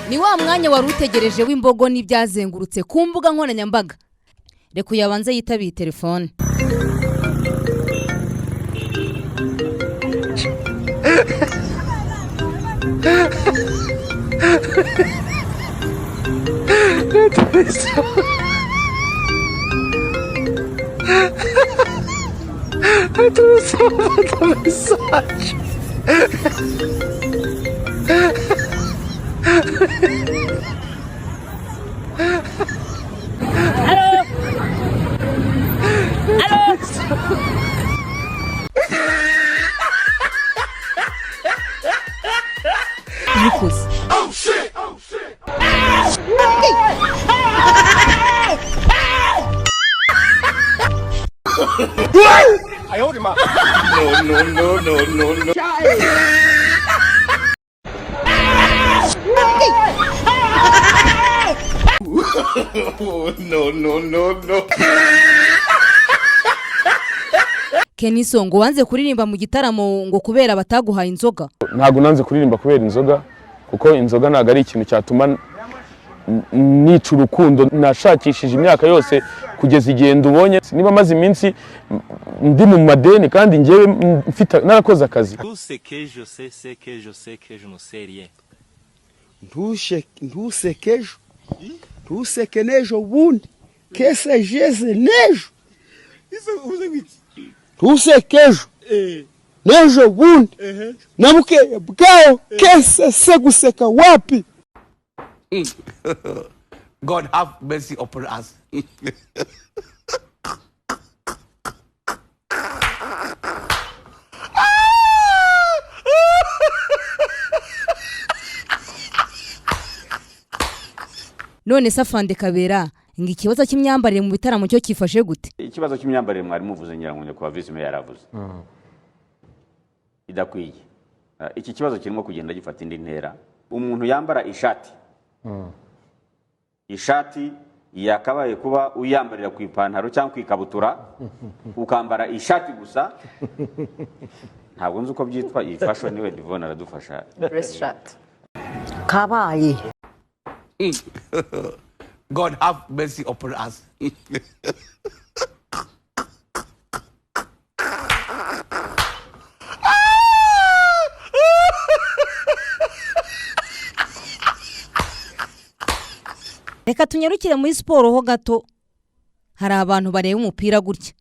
Ni wa mwanya wari utegereje w'imbogo n'ibyazengurutse ku mbuga nkoranyambaga. Reka uyabanze yitabiye telefone. Yikuze. Kenny Songo, wanze kuririmba mu gitaramo ngo kubera bataguhaye inzoga. Ntabwo nanze kuririmba kubera inzoga, kuko inzoga ntabwo ari ikintu cyatuma nica urukundo nashakishije imyaka yose kugeza igihe ndubonye. Niba maze iminsi ndi mu madeni kandi njyewe mfite narakoze akazi. Tout ce que je sais, c'est que je sais que je ne sais rien. Ntuseke ejo, ntuseke n'ejo bundi kese jeze n'ejo, ntuseke ejo n'ejo bundi na bukeye bwaho kese se guseka wapi. God have mercy upon us. None se Afande Kabera, ngo ikibazo cy'imyambarire mu bitaramo cyo cyifashe gute? Ikibazo cy'imyambarire mwari muvuze, ngira ngo nyakubahwa visi meya yaravuze idakwiye. Iki kibazo kirimo kugenda gifata indi ntera. Umuntu yambara ishati, ishati yakabaye kuba uyambarira ku ipantaro cyangwa ku ikabutura, ukambara ishati gusa. Ntabwo nzi uko byitwa iyi fashion, niwe Divone aradufasha. Dress shirt. Kabaye. God have mercy upon us. Reka tunyarukire muri siporo ho gato. Hari abantu bareba umupira gutya.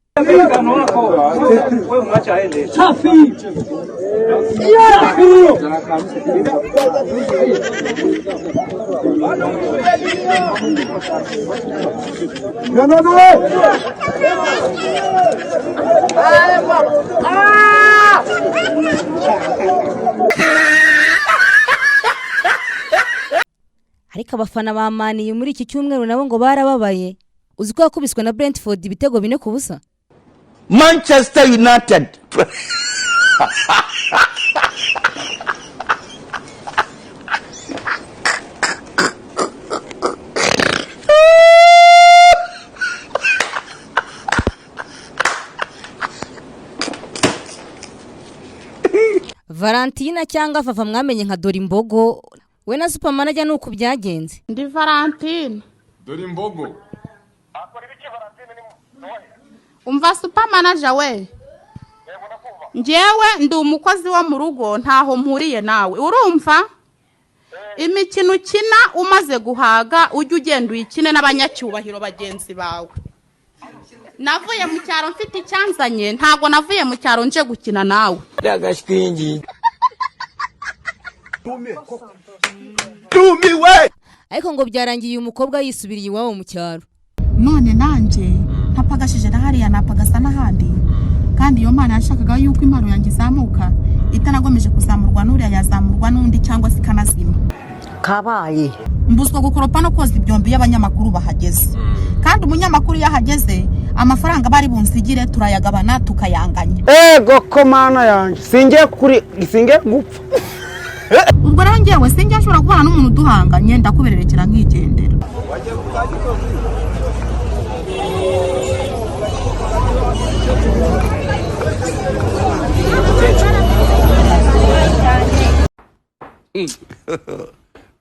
Ariko abafana ba Man U muri iki cyumweru nabo ngo barababaye. Uzi ko yakubiswe na Brentford ibitego 4-0? Manchester United. Valentina cyangwa Vava mwamenye nka Dore Imbogo, we na Supermanager ni uku byagenze. Ndi Valentine. Dore Imbogo. Umva supermanager we, njyewe ndi umukozi wo mu rugo, ntaho mpuriye nawe, urumva? Imikino ukina umaze guhaga ujye ugenda uyikine n'abanyacyubahiro bagenzi bawe. Navuye mu cyaro mfite icyanzanye, ntago navuye mu cyaro nje gukina nawe. Tumiwe. Ariko ngo byarangiye uyu mukobwa yisubiriye iwabo mu cyaro. None nanjye ntapagashije na hariya napagasa n'ahandi, kandi iyo Mana yashakaga yuko impano yanjye izamuka itanagomeje kuzamurwa n'uriya, yazamurwa n'undi cyangwa se ikanazima. Kabaye. Mbuzwa gukoropa no koza ibyombo iyo abanyamakuru bahageze, kandi umunyamakuru iyo ahageze amafaranga bari bunsigire turayagabana tukayanganya. Ego ko Mana yanjye, singiye kuri, singiye gupfa. Ubwo rero njyewe sinjya nshobora kubana n'umuntu uduhanganye, ndakubererekera nkigendera.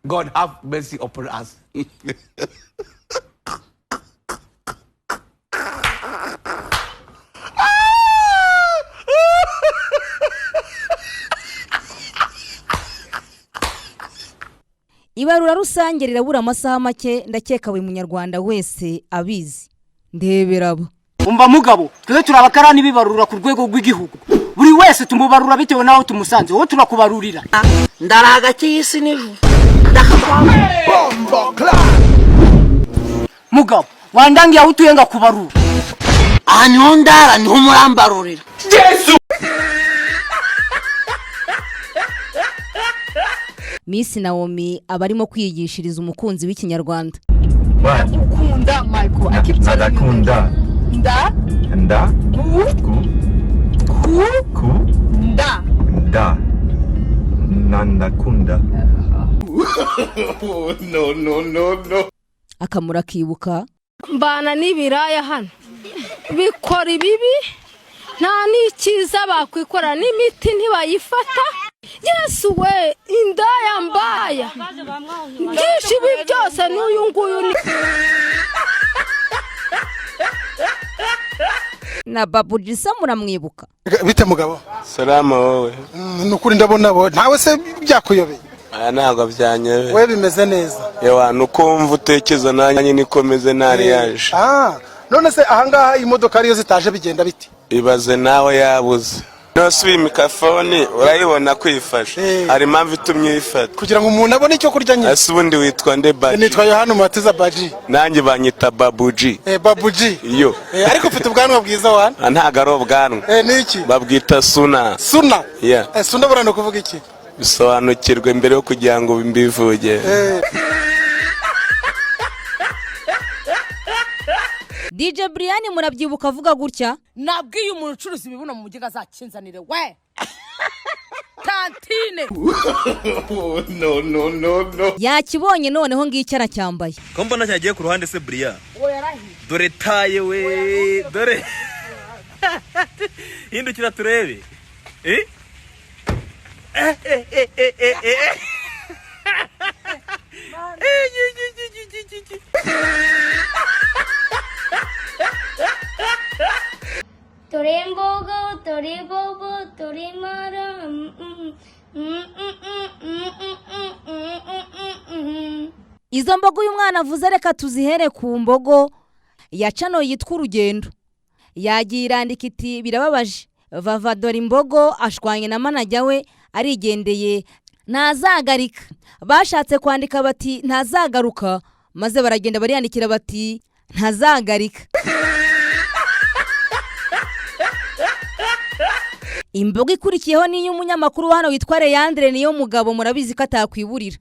God have mercy upon us. Ibarura rusange rirabura amasaha make, ndakeka buri munyarwanda wese abizi. Ndebera abo. Umva mugabo, twe turi abakarani bibarura ku rwego rw'igihugu. Buri wese tumubarura bitewe n'aho tumusanze. Wowe turakubarurira. Ndara hagati y'isi n'ijuru. Mugabo, wandangiye aho utuye ngakubarura. Aha niho ndara, niho murambarurira. Miss Naomi aba arimo kwiyigishiriza umukunzi w'Ikinyarwanda. Ndagukunda, Michael. I keep telling you. Ndakunda. Nda. Nda. Gu. Gu. Ku. Ku. Nda. Da. Nandakunda. No, no, no, no. Akamura akibuka. Mbana n'ibiraya hano bikora ibibi, nta n'ikiza bakwikora, n'imiti ntibayifata. Yesu we, indaya mbaya byinshi, ibi byose n'uyu nguyu ni Na Babu Gisa muramwibuka. Bite mugabo? Salama, wowe? Ni ukuri ndabona bo ntawe se byakuyobeye. Aya ntabwo byanyobeye. We bimeze neza. Yewe, nuko wumva utekereza nanjye niko meze, ntari yaje. Ah, none se ahangaha imodoka ariyo zitaje bigenda bite? Ibaze nawe yabuze. Nose iyi mikrofone urayibona kwifasha, hari impamvu itumye uyifata? Kugira ngo umuntu abone icyo kurya nyine. Ese ubundi witwa nde, Baji? Nitwa Yohani Umubatiza Baji. Nanjye banyita Babuji. Eh, Babuji. Iyo. Eh, ariko ufite ubwanwa bwiza wana. Ah, ntabwo ari ubwanwa. Eh, ni iki? Babwita suna. Suna? Yeah. Eh, suna burana kuvuga iki? Bisobanukirwe mbere yo kugira ngo mbivuge. Eh. DJ Brian murabyibuka avuga gutya. Nabwiye umuntu ucuruza ibibuno mu mujyi ngo azakinzanire we tantine. No, no, no, no. Yakibonye noneho ngicyo aracyambaye. Ko mbona cyagiye ku ruhande se buriya? Dore taye we, dore hindukira turebe. Eh? Eh, eh, eh, eh, eh, eh. Eh, yi, yi, yi, yi, yi, yi, yi. Dore imbogo, dore bobo, dore mara. Izo mbogo uyu mwana avuze, reka tuzihere ku mbogo ya cano yitwa Urugendo. Yagiye irandika iti: "Birababaje, Vava dore imbogo ashwanye na manajya we, arigendeye ntazagarika." Bashatse kwandika bati ntazagaruka, maze baragenda bariyandikira bati ntazagarika. Imbogo ikurikiyeho niyo umunyamakuru wa hano witwa Leandre, niyo mugabo murabizi ko atakwiburira.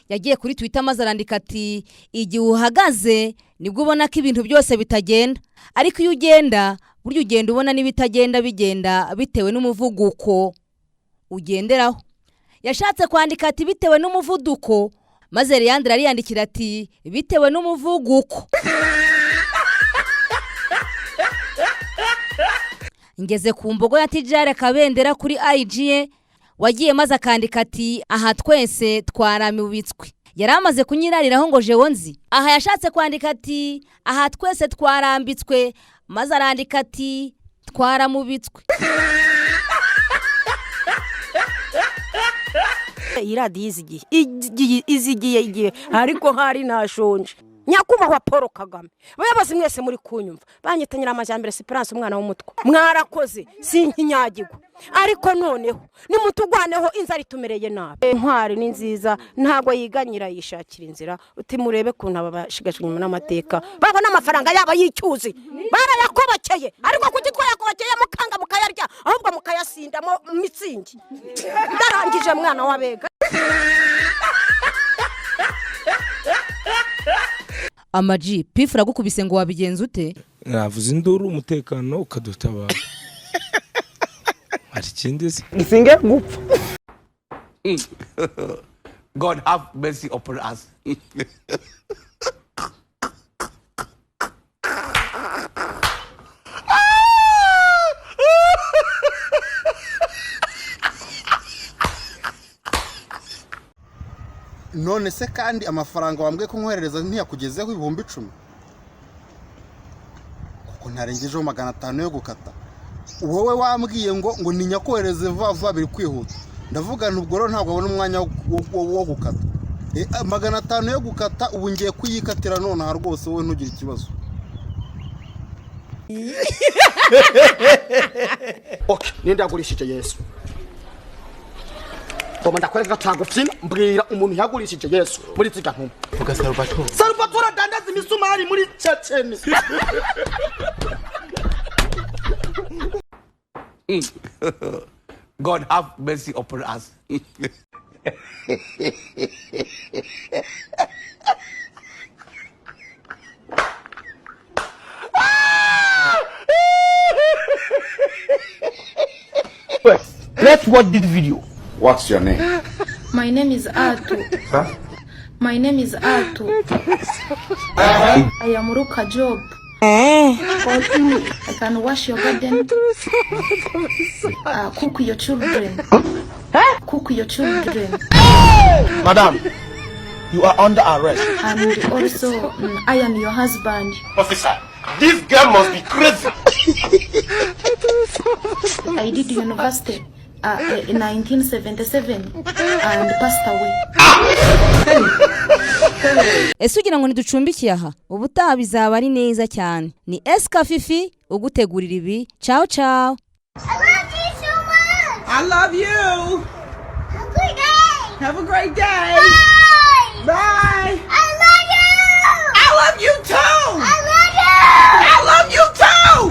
Yagiye kuri Twitter maze arandika ati: "Igihe uhagaze nibwo ubona ko ibintu byose bitagenda, ariko iyo ugenda burya ugenda ubona n'ibitagenda bigenda bitewe n'umuvuduko ugenderaho." Yashatse kwandika ati bitewe n'umuvuduko, maze Leandre ariyandikira ati bitewe n'umuvuguko. Ngeze ku mbogo ya Tijara Kabendera kuri IG ye, wagiye maze akandika ati: "Aha twese twaramubitswe." Yari amaze kunyirariraho ngo jewe nzi. Aha yashatse kwandika ati aha twese twarambitswe, maze arandika ati twaramubitswe. Iyi radiyo izigiye igiye izigiye igihe, ariko hari ntashonje. Nyakubahwa Paul Kagame, bayobozi mwese muri kunyumva, banyita Nyiramajyambere Siperanse, umwana w'umutwe. Mwarakoze, sinkinyagirwa, ariko noneho nimutugwaneho, inzara itumereye nabi. Intwari ni nziza, ntabwo yiganyira, yishakira inzira. Uti murebe ukuntu aba bashigajwe inyuma n'amateka babona amafaranga yabo y'icyuzi barayakobokeye, ariko kuki twayakobokeye mukanga mukayarya, ahubwo mukayasindamo mitsingi? Ndarangije, mwana w'abega. Amaji pifu uragukubise ngo wabigenza ute? Navuza induru, umutekano ukadutabara. Hari ikindi se? Singe gupfa. God have mercy upon us. None se kandi amafaranga wambwiye ko nkoherereza ntiyakugezeho, 10,000? Kuko ntarengejeho 500 yo gukata. Wowe wambwiye ngo ninyakohereze vuba vuba, biri kwihuta. Ndavuga nti ubwo rero ntabwo abona umwanya wo gukata. 500 yo gukata ubu ngiye kuyikatira nonaha rwose, wowe ntugire ikibazo. Okay, ninde yagurishije Yesu? Ngoma ndakwereka atagufyina. Mbwira umuntu yagurishije Yesu muri zirya ntumwa. Vuga Salvatore. Salvatore adandaza imisumari muri Checheni. God have mercy upon us. Let's watch this video. What's your name? My name is Atu. Huh? My name is Atu. I am Ruka Job. I can wash your garden, cook your children, cook your children, Madam, you are under arrest. And also I am your husband. Officer, this girl must be crazy. I did university in 1977 and passed away. Ese ugira ngo ntiducumbikiye aha? Ubutaha bizaba ari neza cyane. Ni Esika Fifi ugutegurira ibi. Ciao ciao. I love you. Have a great day. Have a great day. Bye. Bye. I love you. I love you too. I love you. I love you too.